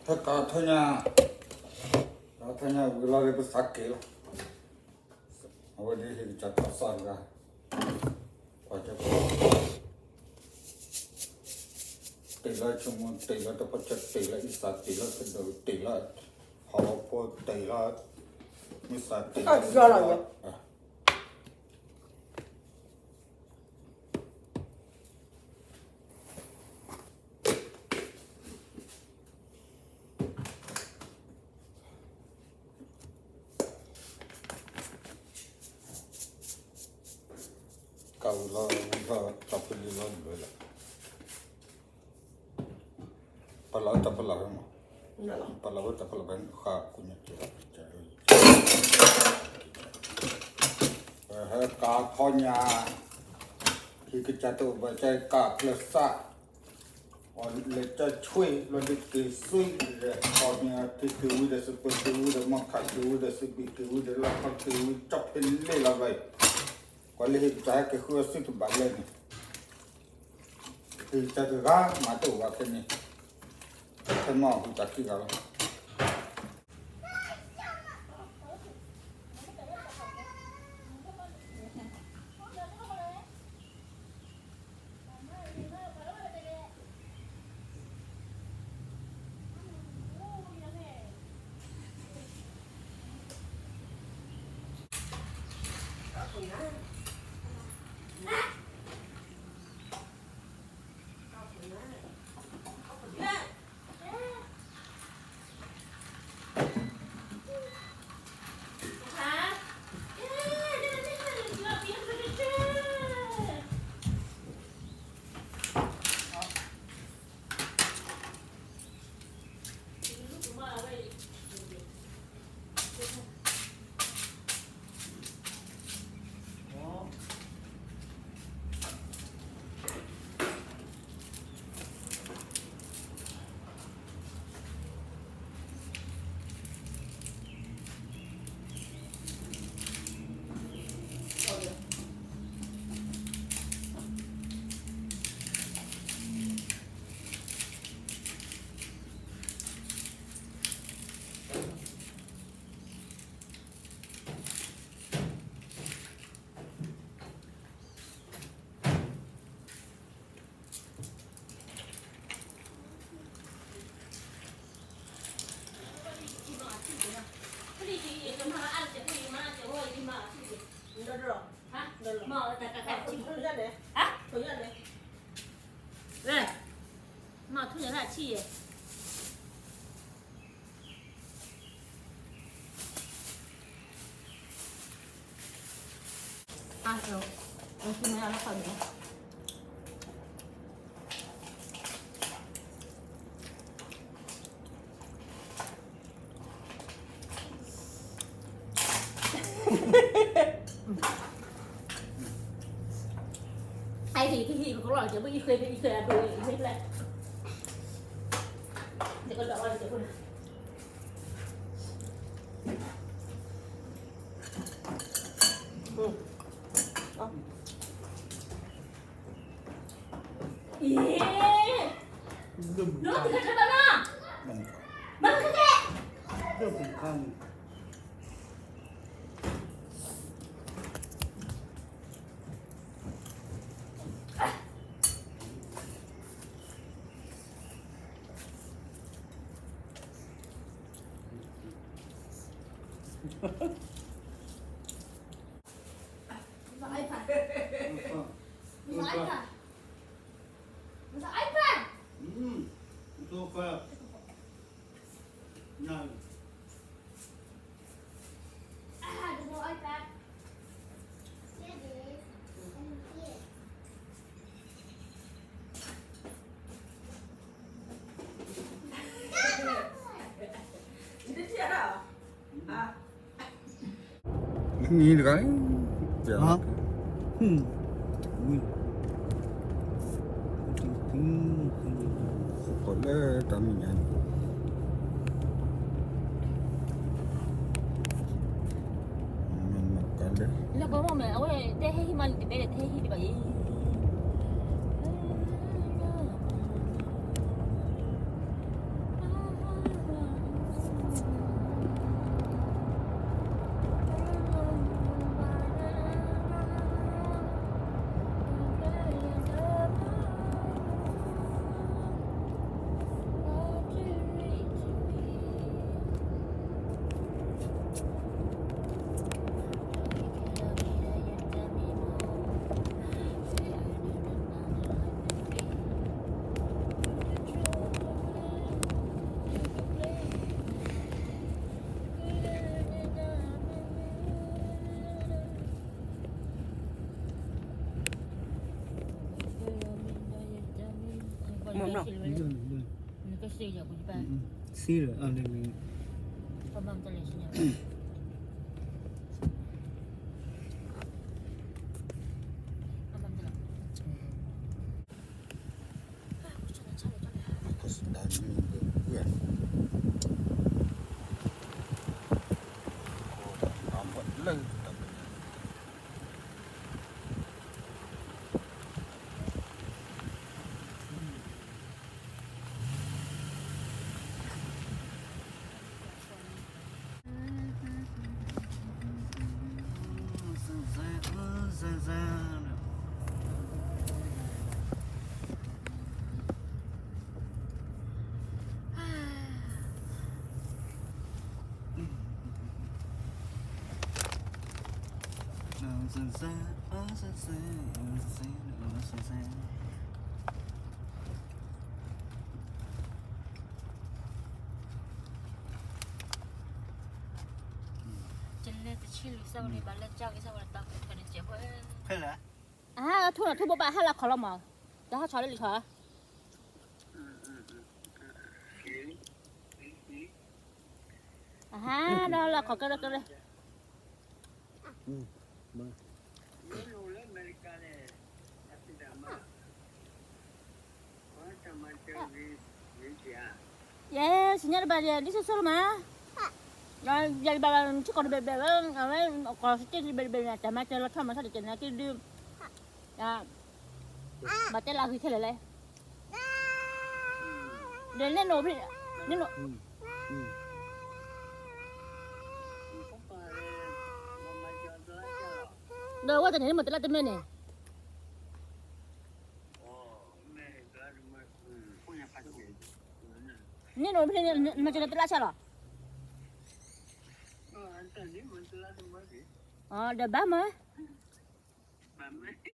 ဖဲကးထီၣ်ညါ, ကးထီၣ်ညါဝံၤလီၤဒီးပသးက့ၤလီၤ. အဝဲဒၣ်ဟ့ၣ်ကစၢ်တၢ်သးတဂၤ, ကွၢ်ကၢ်ကီ, တ့ၢ်လၢဆိကမိၣ်, တ့ၢ်လၢတပီၢ်ဆၢ, တ့ၢ်လၢအံသၣ်, တ့ၢ်လၢသဒၢၣ်, တ့ၢ်လၢဟီၣ်ဖိ, တ့ၢ်လၢမုၢ်သၣ်, တ့ၢ်လၢ ကးဝံၤလီၤ, ဝံၤလီၤတၢ်ဖဲလံလီၤဘျၢလီၤ, ပလီၤဝဲတၢ်ပလီၤဝဲမး, ပလီၤဝဲတၢ်ပလီၤဝဲဃးကူညါက့ၤလီၤ, ပဟဲကးထီၣ်ညါ, ဟံၣ်ကစၢ်တအိၣ်ဘၣ်ကဲကးကျဲစး အီၤလဲၤကၢဆွ့ၣ် လီၤဒုးက့ၤသွံၣ်ဒီး ခီပညီထံက့ၤဝံၤဒီး စပၢၤက့ၤဝံၤဒီး မီၣ်ခးက့ၤဝံၤဒီး စဘံးက့ၤဝံၤဒီး လီၢ်ခီက့ၤဝံၤ ကၠီဖဲလဲၣ်လီၤဘၣ်အံၤ, ကွၢ်လၢဟံၣ်ကစၢ်ဟဲက့ၤဃုအီၤစုတဘၣ်လဲၣ်န့ၣ်, ဟံၣ်ကစၢ်တဂၤမးတအိၣ်ဘၣ်ခဲန့ၣ်, ခဲမီၢ်ဟူးတၢ်ခံဂၤလီၤ. မ့ၢ်တဂၤန့ၣ်, ဃိလၢတၢ်မဲာ်ညါန့ၣ်, လၢပှၤမ့ၢ်အဝဲတဲဟဲဟံးမးလံတဘဲဒီး တဟဲဟံးဒံးဘၣ်အံၤ. နကစ့ယၤကူတပၢ်, စ့လီၤ, အန့ၣ်မ့ၢ်, ပမၤမတလဲၣ်စ့ညါ, ပမၤမတလဲၣ်, လၢ ဖဲလဲၣ်, အဟါ ထိၣ်နၤထိၣ်ဘိဘၣ်ဟါလီၤခီလီၤမး, တဟါဆီလၢလံဆီဧါ, အဟါ ဒီးလီၤခီကရၢကရၢ ယဲ စံၣ်ညီၣ်တဘၣ်ယဲ ဒ်ဆိဆိလၢမး, ယဘၣ်ထံကီၢ်တဘဲဘဲဝဲ, အဝဲ ကီၢ်စတ့တဘဲဘဲ တၢ်မၤစၢၤလီၤဆီမၤဆီတကဲ နက့ဒု, ဘၣ်တဲလၢအဂ့ၤခဲလၢာ်လဲၣ်, ဒီးနဲၣ်နအိၣ်ဖဲ, နဲၣ်နအိၣ်, ဒီးအဝဲတန့ၣ်မ့ၢ်တလၢတမ့ၢ်န့ၣ် န့ၣ်နအိၣ်ဖဲန့ၣ် မၤစၢၤတလၢဆၣ်လီၤ, ဒီးဘၣ်မး, ဘၣ်မး,